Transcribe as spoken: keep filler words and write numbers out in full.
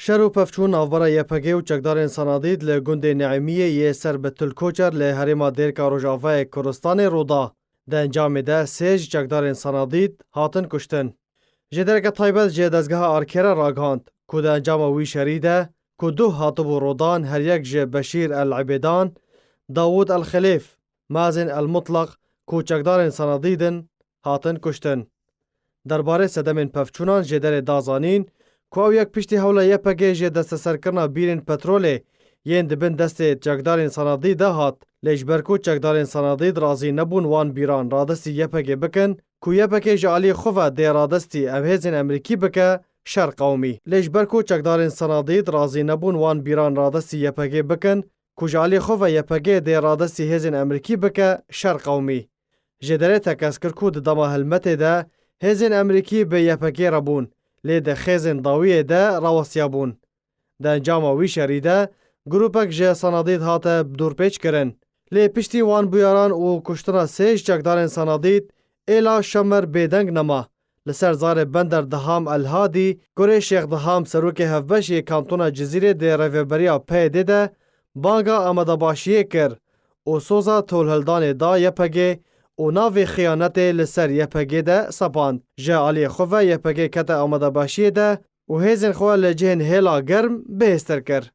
Şer û pevçûn navbera Y P G û çekdarên Sanadîd li gundê Neemiyê yê ser bi Til Koçer li herêma Dêrka Rojavayê Kurdistanê rû da. Di encamê de sê ji çekdarên Sanadîd hatin kuştin. Jêdereke taybet ji dezgeha Arkê re ragihand ku di encama wî şerî de ku duh hatibû rûdan, her yek ji Beşîr El Ebêdan, Dawûd El Xelêf, Mazin El Mutlaq ku çekdarên Sanadîd in, hatin kuştin. Derbarê sedemên pevçûnan jêderê da zanîn ku ew yek piştî hewla Y P G jê desteserkirina bîrên petrolê yên di bin destê çekdarên Sanadî de hat. Lê ji ber ku çekdarên Sanadî razî nebûn wan bîran radestî Y P G bikin, ku Y P G ji alî xwe ve dê radestî em hêzên Emerîkî bike, şer qewimî. Lê ji ber ku çekdarên Sanadî razî nebûn wan bîran radestî Y P G bikin, ku ji alî xwe ve Y P G dê radestî hêzên Emerîkî bike, şer qewimî. Jêderê tekez kir ku di dema helmetê de hêzên Emerîkî bi Y P G re bûn, lê di xêzên dawiyê de rawestiyabûn. Di encama wî şerî de grûpek ji Sanadîd hate dorpêç kirin. Lê piştî wan bûyaran û kuştina sê ji çekdarên Sanadîd, êla Şemer bêdeng nema. Li ser zarê Bender Diham El Hadî, kurê Şêx Diham, serokê hevbeş yê kantona Cizîrê di rêveberiya P Y D'ê de banga amadebaşiyê kir û soza tolhildanê da Y P G û navê xiyanetê li ser Y P G de sepand. Ji aliyê xwe ve Y P G kete amadebaşiyê de û hêzên xwe li cihên hêla germ bihêztir kir.